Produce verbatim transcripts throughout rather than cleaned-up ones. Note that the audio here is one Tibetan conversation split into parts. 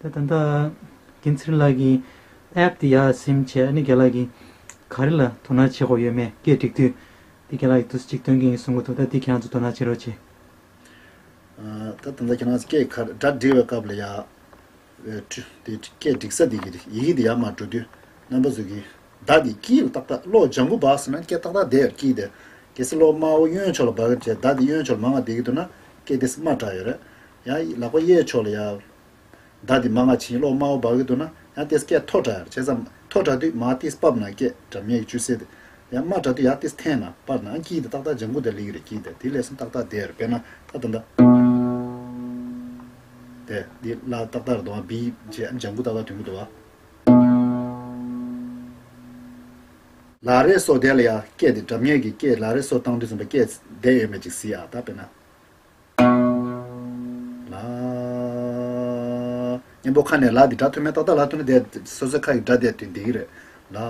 ད་ད་ལྟ་རྒན་ཚེ་རིང་ལགས་ཀྱིས་ཨེབ་དེ་ཡར་ཟིན་བྱས། ཨ་ནི་རྒན་ལགས་ཀྱིས་ག་རེ་ལ་དོ་སྣང་བྱེད་དགོས་ཡོད་མེད་སྐད་སྒྲིག་དུས། དེ་རྒན་ལགས་ཀྱིས་ཏོག་ཙམ་ཅིག་སྟོན་གྱིན་གསུང་གི་འདུག་ད་དེ་ཁྱེད་རང་ཚོ་དོ་སྣང་བྱེད་རོགས་བྱེད། ཨ། ད་ད་ལྟ་ཁྱེད་རང་ཚོ་སྐད་ག་རེ་སྒྲ་སྒྲིག་པའི་སྐབས་ལ་ཡ། ཨེ། དེ་སྐད་སྒྲིག་ས་དེ་གི་ཡི་གེ་དེ་ཡར་མར་འགྲོ་དུས་རྣམ་པ་ཚོ་གིས་བརྡ་དེ་དཀྱིལ་ལ་ཏག་ཏག་གློག་ལྗང་གུ་འབར་སོང་ན་སྐད་ཏག་ཏག་བསྡད་ཡོད། དཀྱིལ་དེ། གལ་སྲིད་གློག་དམར་པོ་གཡོན་ཕྱོགས་ལ་འབར་གྱི་བྱས། བརྡ་དེ་གཡོན་ཕྱོགས་ལ་མང་བ་བསྡད་ཀྱི་འདུག་ན་སྐད་དེ་དམའ་དྲགས་ཡོད་རེད། ཡང་ལག་པ་གཡས་ཕྱོགས་ལ་ཡ། བརྡ་འདི་མང་བ་ཕྱིན། གློག་དམར་པོ་འབར་གྱི་འདུག་ན་ཡང་ཏོག་ཙམ་སྐད་མཐོ་དྲགས་ཡོད་རེད། བྱས་ཙང་མཐོ་དྲགས་དུས་མར་ཏོག་ཙམ་ཕབ་ན་སྐད་སྒྲ་སྙན་གྱི་ཅུང་ཟད་དེ། ཡང་དམའ་དྲགས་དུས་ཡར་ཏོག་ཙམ་འཐེན་ན་ཕར་ན་དཀྱིལ་དེ་ཏག་ཏག་ལྗང་གུ་དེ་སླེབས་ཀྱི་རེད། དཀྱིལ་དེ་དེ་ལས་སོང་ཏག་ཏག་བསྡད་ཡོད་རེད། དཔེར་ན་ད་ད་ལྟ་དེ་འདི་ལ་ཏག་ཏག་རེད་འདུག་བ། བི་བྱས་ལྗང་གུ་ཏག་ཏག་ཐོན་གྱི་འདུག་བ། ལ་རེ་སོ་དེ་ལ་ཡ་སྐད་དེ་སྒྲ་སྙན་གྱི་སྐད་ལ་རེ་སོ་བཏང་དུས་ཙམ་པ་སྐད་བསྡད་ཡོད་མེད་ཅིག་གཟིགས་ཨ། ད་དཔེར་ན། ལ། སྙན་པོ་ཁ་ནས་ལ་འདི་སྒྲ་ཐོན་མེད། ཏག་ཏག་ལ་ཐོན་ནས་བསྡད། སོ་སོའི་ཁ་ཡི་སྒྲ་བསྡད་དུས་འདི་གི་རེད། ལ། ཨ་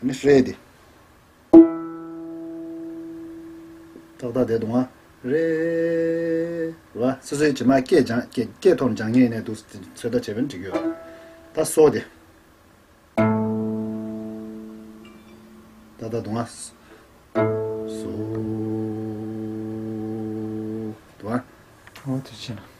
ནི་རེད་དེ། ཏག་ཏག་བསྡད་འདུག་ཨ། རེད། རེད་བ། སོ་སོའི་རྗེས་མ་སྐད་སྦྱང་། སྐད་སྐད་མཐོ་རུ་སྦྱང་མཁན་ཡིན་ནའི་འདུག་ཚོད་ལྟ་བྱས་པ་ནི་འགྲིག་གི་ཡོད། ད་སོ་དེ། ད་ད་དུང་ཨ། སོ། དུང་ཨ། ཨོ་དེ་ཕྱིན།